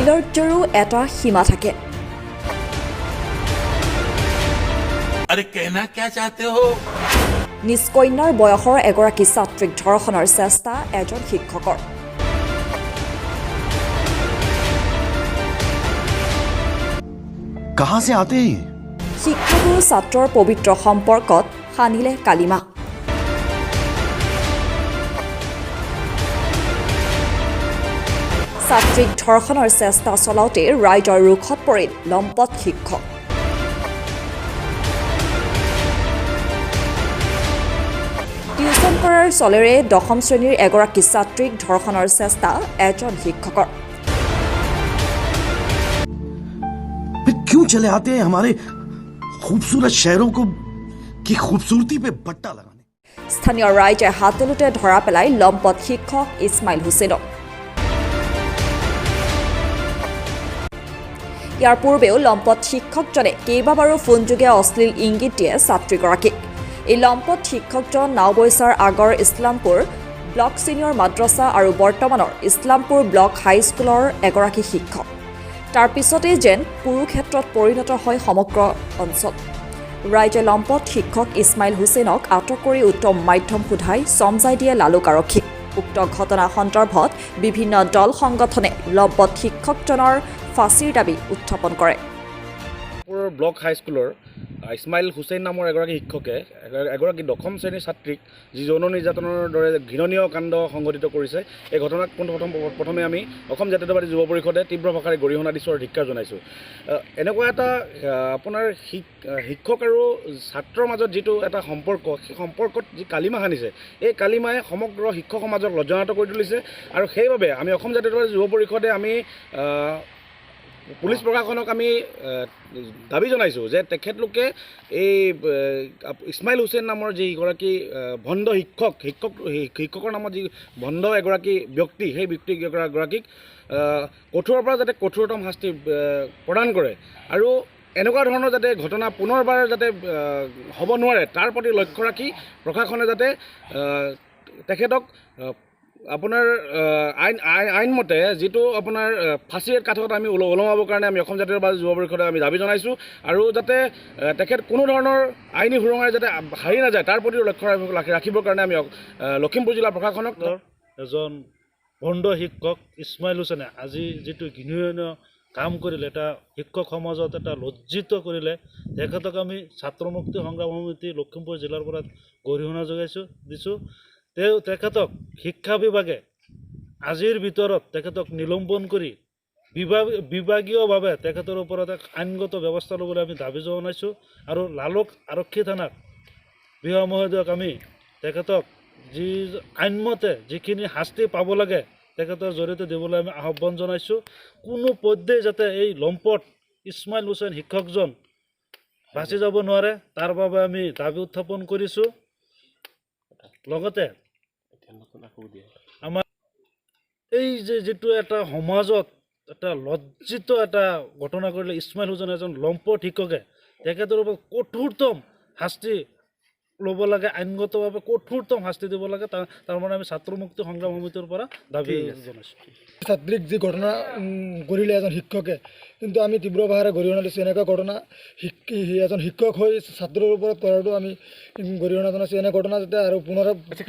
নিৰ্লজ্জৰো এটা সীমা থাকে। अरे, कहना क्या चाहते हो? নিজ কন্যাৰ বয়সৰ এগৰাকী ছাত্ৰীক ধৰ্ষণৰ চেষ্টা এজন শিক্ষকৰ। कहां से आते हैं ये? শিক্ষাগুৰু ছাত্ৰৰ পবিত্ৰ সম্পৰ্কত সানিলে কালিমা। ছাত্ৰীক ধৰ্ষণৰ চেষ্টা চলাওঁতে ৰাইজৰ ৰোষত পৰিল লম্পট শিক্ষক। টিউচন কৰাৰ চলেৰে দশম শ্ৰেণীৰ এগৰাকী ছাত্ৰীক ধৰ্ষণৰ চেষ্টা এজন শিক্ষকৰ। फिर क्यों चले आते हैं हमारे खूबसूरत शहरों को की खूबसूरती पे बट्टा लगाने? স্থানীয় ৰাইজে হাতে-লোটে ধৰা পেলাই লম্পট শিক্ষক ইছমাইল হুছেইনক। ইয়াৰ পূৰ্বেও লম্পট শিক্ষকজনে কেইবাবাৰো ফোনযোগে অশ্লীল ইংগিত দিয়ে ছাত্ৰীগৰাকীক। এই লম্পট শিক্ষকজন নাওবৈচাৰ আগৰ ইছলামপুৰ ব্লক ছিনিয়ৰ মাদ্ৰাছা আৰু বৰ্তমানৰ ইছলামপুৰ ব্লক হাইস্কুলৰ এগৰাকী শিক্ষক। তাৰ পিছতেই যেন কুৰুক্ষেত্ৰত পৰিণত হয় সমগ্ৰ অঞ্চল। ৰাইজে লম্পট শিক্ষক ইছমাইল হুছেইনক আটক কৰি উত্তম মাধ্যম সোধাই চমজাই দিয়ে লালুক আৰক্ষীক। উক্ত ঘটনা সন্দৰ্ভত বিভিন্ন দল সংগঠনে লম্পট শিক্ষকজনৰ ফাঁচীৰ দাবী উত্থাপন কৰে। লখিমপুৰ ব্লক হাইস্কুলৰ ইছমাইল হুছেইন নামৰ এগৰাকী শিক্ষকে এগৰাকী দশম শ্ৰেণীৰ ছাত্ৰীক যি যৌন নিৰ্যাতনৰ দৰে ঘৃণনীয় কাণ্ড সংঘটিত কৰিছে, এই ঘটনাক পোনপ্ৰথম প্ৰথমে আমি অসম জাতীয়তাবাদী যুৱ পৰিষদে তীব্ৰ ভাষাৰে গৰিহণা দিছোঁ আৰু ধিক্কাৰ জনাইছোঁ। এনেকুৱা এটা আপোনাৰ শিক্ষক আৰু ছাত্ৰৰ মাজত যিটো এটা সম্পৰ্ক, সেই সম্পৰ্কত যি কালিমা সানিছে, এই কালিমাই সমগ্ৰ শিক্ষক সমাজক লজ্জানত কৰি তুলিছে। আৰু সেইবাবে আমি অসম জাতীয়তাবাদী যুৱ পৰিষদে আমি পুলিচ প্ৰশাসনক আমি দাবী জনাইছোঁ যে তেখেতলোকে এই ইছমাইল হুছেইন নামৰ যিগৰাকী ভণ্ড শিক্ষক, শিক্ষকৰ নামত যি ভণ্ড এগৰাকী ব্যক্তি, সেই ব্যক্তিগৰাকীক কঠোৰৰ পৰা যাতে কঠোৰতম শাস্তি প্ৰদান কৰে আৰু এনেকুৱা ধৰণৰ যাতে ঘটনা পুনৰবাৰ যাতে হ'ব নোৱাৰে, তাৰ প্ৰতি লক্ষ্য ৰাখি প্ৰশাসনে যাতে তেখেতক আপোনাৰ আইনমতে যিটো আপোনাৰ ফাঁচীৰ কাঠত আমি ওলমাবৰ কাৰণে আমি অসম জাতীয়তাবাদী যুৱ পৰিষদে আমি দাবী জনাইছোঁ। আৰু যাতে তেখেত কোনো ধৰণৰ আইনী সুৰঙাৰে যাতে সাৰি নাযায়, তাৰ প্ৰতিও লক্ষ্য ৰাখিবৰ কাৰণে আমি লখিমপুৰ জিলা প্ৰশাসনক এজন ভণ্ড শিক্ষক ইছমাইল হুছেইনে আজি যিটো ঘৃণনীয় কাম কৰিলে, এটা শিক্ষক সমাজত এটা লজ্জিত কৰিলে, তেখেতক আমি ছাত্ৰ মুক্তি সংগ্ৰাম সমিতি লখিমপুৰ জিলাৰ পৰা গৰিহণা যোগাইছোঁ দিছোঁ। তেখেতক শিক্ষা বিভাগে আজিৰ ভিতৰত তেখেতক নিলম্বন কৰি বিভাগীয়ভাৱে তেখেতৰ ওপৰত এক আইনগত ব্যৱস্থা ল'বলৈ আমি দাবী জনাইছোঁ। আৰু লালুক আৰক্ষী থানাত বিষয়া মহোদয়ক আমি তেখেতক যি আইনমতে যিখিনি শাস্তি পাব লাগে, তেখেতৰ জৰিয়তে দিবলৈ আমি আহ্বান জনাইছোঁ। কোনো পধ্যেই যাতে এই লম্পট ইছমাইল হুছেইন শিক্ষকজন বাচি যাব নোৱাৰে, তাৰ বাবে আমি দাবী উত্থাপন কৰিছোঁ। লগতে আমাৰ এই যে যিটো এটা সমাজত এটা লজ্জিত এটা ঘটনা কৰিলে ইছমাইল হুছেইন এজন লম্পট শিক্ষকে, তেখেতৰ ওপৰত কঠোৰতম শাস্তি ল'ব লাগে, আইনগতভাৱে কঠোৰতম শাস্তি দিব লাগে। তাৰমানে আমি ছাত্ৰ মুক্তি সংগ্ৰাম সমিতিৰ পৰা দাবী জনাইছোঁ। ছাত্ৰীক যি ঘটনা কৰিলে এজন শিক্ষকে, কিন্তু আমি তীব্ৰ ভাষাৰে গৰিহণা দিছোঁ। এনেকুৱা ঘটনা এজন শিক্ষক হৈ ছাত্ৰৰ ওপৰত কৰাটো আমি গৰিহণা জনাইছোঁ। এনে ঘটনা যাতে আৰু পুনৰাবৃত্তি